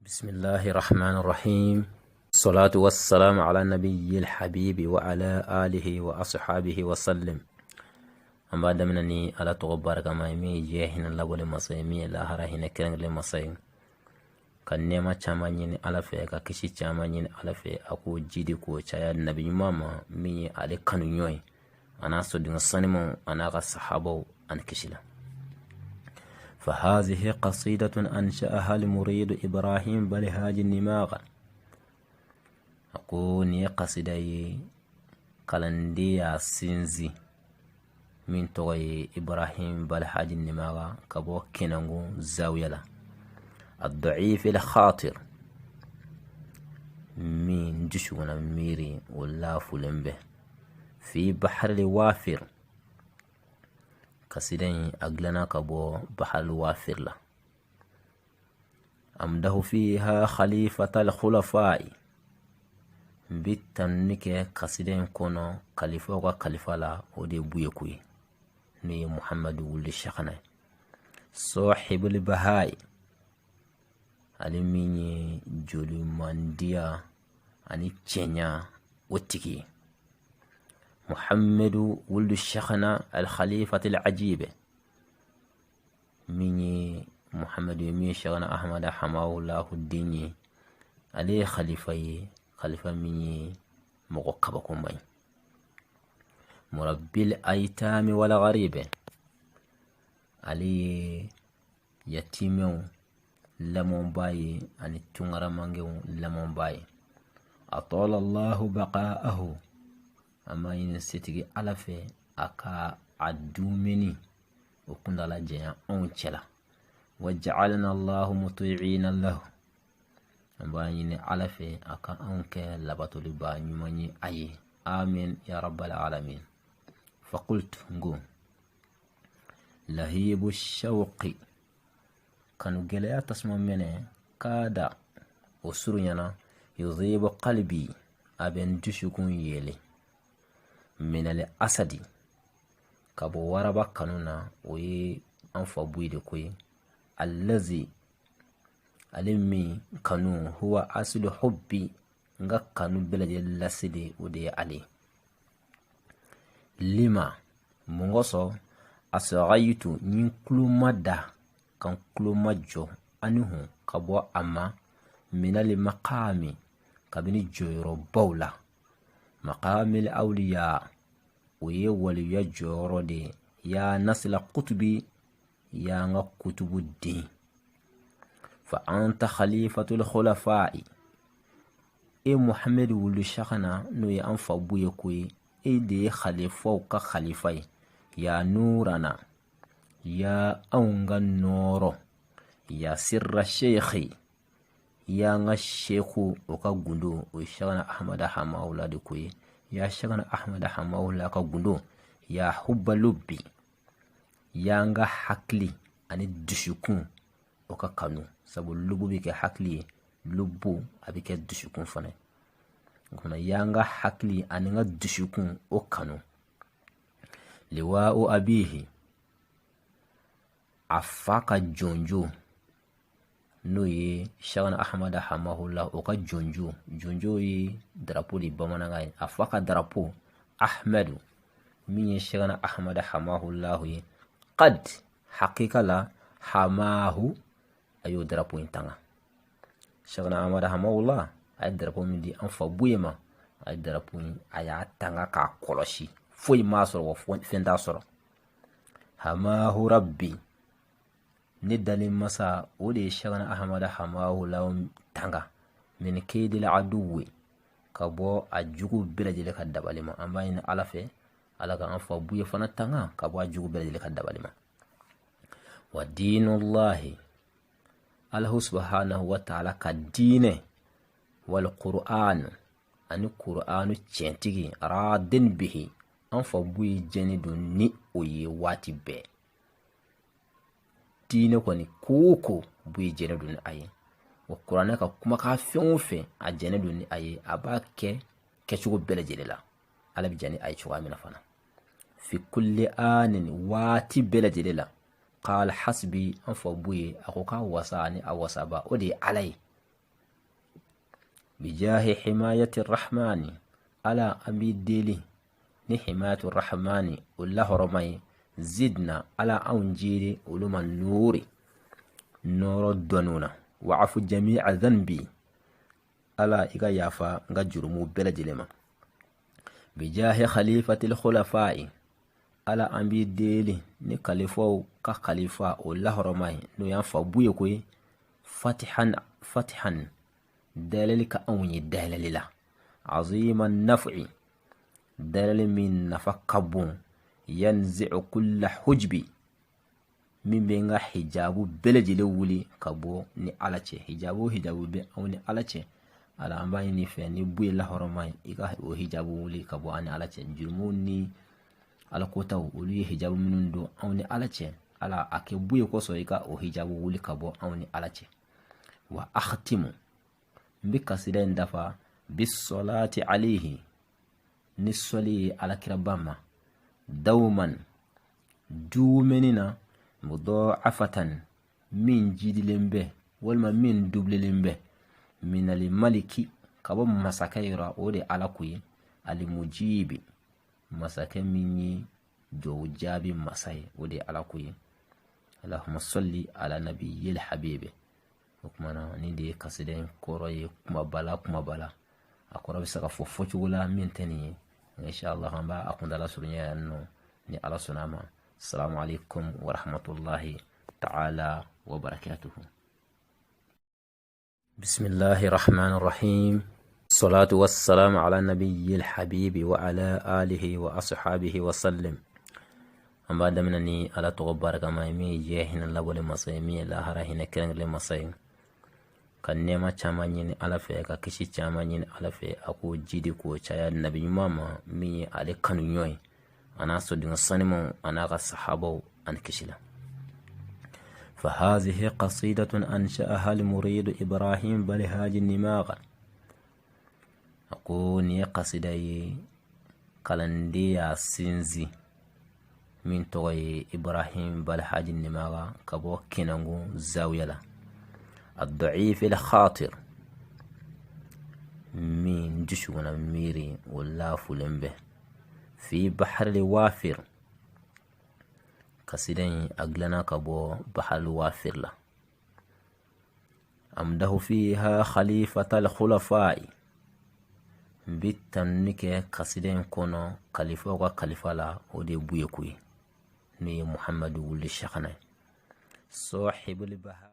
بسم الله الرحمن الرحيم، الصلاة والسلام على النبي الحبيب وعلى آله وأصحابه وسلم. An b'a daminɛ ni Ala tɔgɔ barikama ye, min ye diɲɛ hinɛ labɔli masa ye, min ye lahara hinɛ kɛrɛnkɛrɛn masa ye, ka nɛɛma caman ɲini Ala fɛ, ka kisi caman ɲini Ala fɛ, a k'o jidi k'o caya nabi ɲuman ma, min ye ale kanu ɲɔgɔn ye, a n'a soden sanimanw, a n'a ka sahabaw ani kisi la. فهذه قصيدة أنشأها المريد إبراهيم بلهاج النماغة. A ko nin ye kasida ye, kalanden y'a sinsin min tɔgɔ ye Ibrahim Balhaji Nimaga, ka bɔ Kɛnɛnkun zawiya la. الضعيف الخاطر, min dusukuna miiri o lafulen bɛ, في بحر الوافر. Kasida in a dilanna ka bɔ بحر الوافر la. أمدح فيها خليفة الخلفاء, n bɛ tanuni kɛ kasida in kɔnɔ kalifaw ka kalifa la, o de ye Buyeku ye, n'o ye Muhamadu wuli Shakana ye, صاحب البهاء, ale min ye jolimandiya ani cɛɲa o tigi ye, Muhamadu wulu Shakana الخليفة العجيب, min ye Muhamadu ye, min ye Shakana Ahmada Hamawulahu den ye. Ale ye khalifa ye, khalifa min ye mɔgɔ kabakoma ye, مربي الأيتام والغريب, ale ye yatimɛw lamɔba ye ani tunkaramangew lamɔba ye. أطال الله بقاءه, an b'a ɲini setigi Ala fɛ a ka a dumuni o kundala janya anw cɛla. وجعلنا الله مطيعين له, an b'a ɲini Ala fɛ a ka anw kɛ labatoliba ɲuman ye a ye. آمين يا رب العالمين. فقلت, n ko, لهيب الشوق, kanu gɛlɛya tasuma mɛnɛ, كاد, o surunyana, يذيب قلبي, a bɛ n dusukun yɛlɛ, من الأسد, ka bɔ waraba kanu na, o ye an fa Buye de ko ye, الذي, ale min kanu, هو أصل حبي, n ka kanu bɛɛ lajɛlen laseli o de ye ale. لما, mun kosɔn, أصغيت, n ye tuloma da, ka n tuloma jɔ, عنه, ka bɔ a ma, من المقام, kabini jɔyɔrɔbaw la, مقام الأولياء, o ye waliya jɔyɔrɔ de ye, يا نسل قطبي, ya n ka kutubu den. فأنت خليفة الخلفاء, e Muhamadu wulu Shakana, n'o ye an fa Buye ko ye, e de ye khalifaw ka khalifa ye. يا نورنا, ya anw ka nɔɔrɔ, يا سر الشيخ, ya n ka seku o ka gundo, o ye Shakana Ahmada Hamawula de ko ye, ya Shakana Ahmada Hamawula ka gundo, يا حب لبي, ya n ka hakili ani dusukun o ka kanu, sabu lubu bɛ kɛ hakili ye, lubu a bɛ kɛ dusukun fana ye. O kumana, ya n ka hakili ani n ka dusukun o kanu. لواء أبيه, a fa ka jɔnjo, n'o ye Shakana Ahmada Hamahula o ka jɔnjo. Jɔnjo ye drapeau de bamanankan ye. A fa ka drapeau, Ahmedu, min ye Shakana Ahmada Hamahulahu ye, قد, hakika la, حماه, a y'o drapeau in tanga. Shakana Ahmada Hamahula a ye drapeau min di an fa Buye ma, a ye drapeau in a y'a tanga k'a kɔlɔsi, foyi m'a sɔrɔ wa fɛn t'a sɔrɔ. حماه ربي, ne dalen masa o de ye Shakana Ahmada Hamahula tanga, من كيد العدو, ka bɔ a jugu bɛɛ lajɛlen ka dabali ma. An b'a ɲini Ala fɛ, Ala ka an fa Buye fana tanga ka bɔ a jugu bɛɛ lajɛlen ka dabali ma. ودين الله, Alahu سبحانه وتعالى ka diinɛ, والقرآن, ani Kur'anu tiɲɛtigi, راض به, an fa Buye jɛni don ni o ye waati bɛɛ. Diinɛ kɔni ko o ko, Buye jɛnɛ don ni a ye wa. Kuranɛ ka kumakan fɛn o fɛn, a jɛnɛ don ni a ye, a b'a kɛ kɛcogo bɛɛ lajɛlen la, Ala bɛ jɛn ni a ye cogoya min na fana. في كل آن, waati bɛɛ lajɛlen la. قال حسبي, an fa Buye a ko k'a wasa ani a wasaba o de ye Ala ye. Bijahi himayati rahmani, Ala an b'i deli ni himayatu rahmani o lahɔrɔma ye. Zidna, Ala anw jiidi olu ma nuuri nɔɔrɔ dɔnniw na. Wa afu jami'a dhanbi, Ala i ka yafa n ka jurumu bɛɛ lajɛlen ma. Bijahi khalifatil khulafai, Ala an b'i deli ni kalifaw ka kalifa o lahɔrɔma ye, n'o y'an fa Buye ko ye. Fatihan fatihan, dayɛlɛli ka anw ye dayɛlɛli la. Azima nafi, dayɛlɛli min nafa ka bon. Yanzi'u kulla hujbi, min bɛ n ka hijabu bɛɛ lajɛlen wuli ka bɔ ni Ala cɛ. Hijabu hijabu bɛ anw ni Ala cɛ, Ala an b'a ɲini fɛ ni Buye lahɔrɔma ye, i ka o hijabu wuli ka bɔ an ni Ala cɛ. Jurumu ni alakotaw, olu ye hijabu minnu don anw ni Ala cɛ, Ala a kɛ Buye kosɔn i ka o hijabu wuli ka bɔ anw ni Ala cɛ. Wa akhtimu, n bɛ kasida in dafa, bisolati alayhi, ni sɔli ye alakiraba ma, dawman duumɛni na, mudɔafatan, min jidilen bɛ walima min dubilelen bɛ, minali maliki, ka bɔ masakɛ yɔrɔ, o de Ala ko ye, alimujibi, masakɛ min ye duwawu jaabi masa ye, o de ye Ala ko ye. Allahumma salli ala nabiyil habibi. O kuma na, nin de ye kasida in kɔrɔ ye kumaba la kumaba la. A kɔrɔ bɛ se ka fɔ fɔcogo la min tɛ nin ye. Inshallah an b'a kuntala surunya yan nɔ ni Ala sɔnna a ma. Assalamu alaikum wa rahmatullahi ta'ala wa barakatuhu. Bismillahi rahmanir rahim. Salatu wassalamu ala nabiyyil habibi wa ala alihi wa ashabihi wa sallim. An b'a daminɛ ni Ala tɔgɔ barikama ye, min ye diɲɛ hinɛ labɔli masa ye, min ye lahara hinɛ kɛrɛnkɛrɛn masa ye. Ka nɛɛma caman ɲini Ala fɛ, ka kisi caman ɲini Ala fɛ, a k'o jidi k'o caya nabi ɲuman ma, min ye ale kanu ɲɔgɔn ye, a n'a sodenw sanimanw, a n'a ka sahabaw ani kisi la. فهذه قصيدة أنشأها المريد إبراهيم بلهاج النماغ. أقول ني قصيدة kalanden y'a sinsin min tɔgɔ ye Ibrahim Balhaji Nimaga ka bɔ Kinango zawiya la. الضعيف الخاطر, min dusukuna miiri o lafulen bɛ, fi baharil wafir, kasida in a dilanna ka bɔ baharil wafir la. Amdahu fiha khalifatal khulafai, n bɛ tanuni kɛ kasida in kɔnɔ kalifaw ka kalifa la, o de ye Buye ko ye, n'o ye Muhamadu wuli Shakana ye, sahibul baha.